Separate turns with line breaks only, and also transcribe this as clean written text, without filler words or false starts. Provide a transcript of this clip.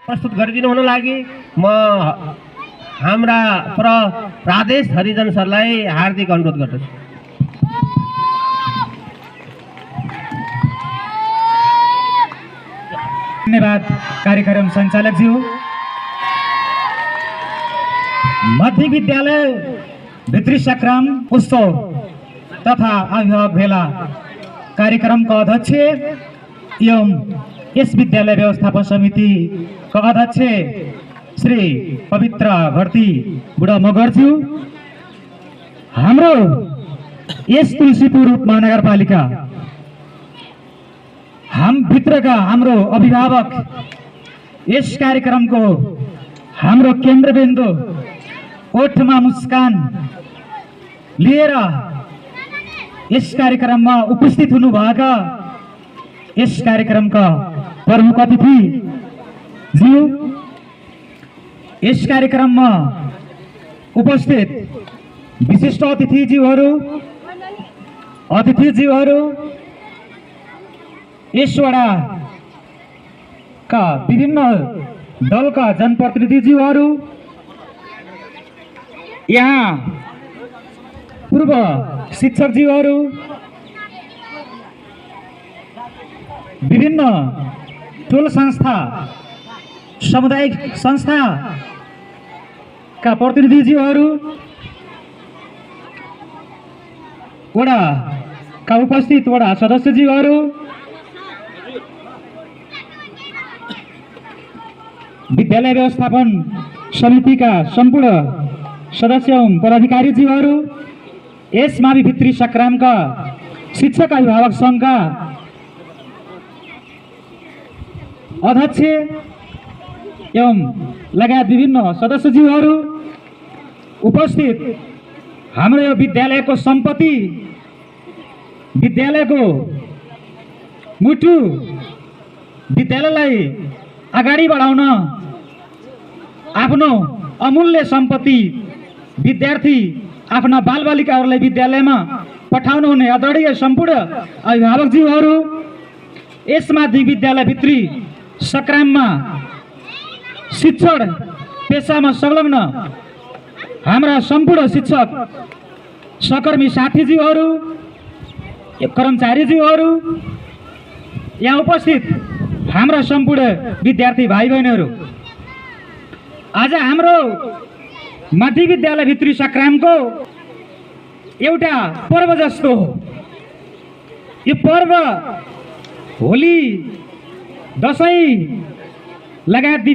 प्रस्तुत गरिदिनु हुन लागि म हाम्रा प्रादेश हरिजन सरलाई हार्दिक अनुरोध गर्दछु।
धन्यवाद कार्यक्रम संचालक ज्यू। मध्य विद्यालय भित्री संक्राम उत्सव तथा अभिभावक भेला कार्यक्रम का अध्यक्ष एवं यस विद्यालय व्यवस्थापन समिति का अध्यक्ष श्री पवित्र भर्ती बुढा मगरज्यू, हाम्रो यस तुलसीपुर उपमहानगरपालिका हम भित्रका हाम्रो अभिभावक, यस कार्यक्रम को हाम्रो केन्द्रबिन्दु ओठमा मुस्कान लिएर यस कार्यक्रममा उपस्थित हुनुभएका यस कार्यक्रमका प्रमुख अतिथि ज्यू, यस कार्यक्रममा उपस्थित विशिष्ट अतिथिज्यूहरू, यस वडाका विभिन्न दलका जनप्रतिनिधिज्यूहरू, यहाँ पूर्व शिक्षकज्यूहरू, विभिन्न टोल संस्था सामुदायिक संस्था का प्रतिनिधिज्यूहरू, वडा का उपस्थित वडा सदस्यज्यूहरू, विद्यालय व्यवस्थापन समिति का संपूर्ण सदस्य एवं पदाधिकारीज्यूहरू, यस मावि भित्री संक्राम का शिक्षक अभिभावक संघ का अध्यक्ष एवं लगायत विभिन्न सदस्यज्यूहरू, उपस्थित हाम्रो यो विद्यालयको सम्पत्ति, विद्यालयको मुटु, विद्यालयलाई अगाडि बढाउन आफ्नो अमूल्य सम्पत्ति विद्यार्थी आफ्ना बालबालिकाहरूलाई विद्यालयमा पठाउनु हुने आदरणीय सम्पूर्ण अभिभावकज्यूहरू, यस माध्यमिक विद्यालय भित्री संक्राममा शिक्षण पेशामा संलग्न हाम्रा सम्पूर्ण शिक्षक सहकर्मी साथीज्यूहरू, कर्मचारीज्यूहरू, यहाँ उपस्थित हाम्रा सम्पूर्ण विद्यार्थी भाइ बहिनीहरू, आज हाम्रो मध्य विद्यालय भित्री संक्रामको एउटा पर्व जस्तो हो। यो पर्व होली, दसैँ लगायत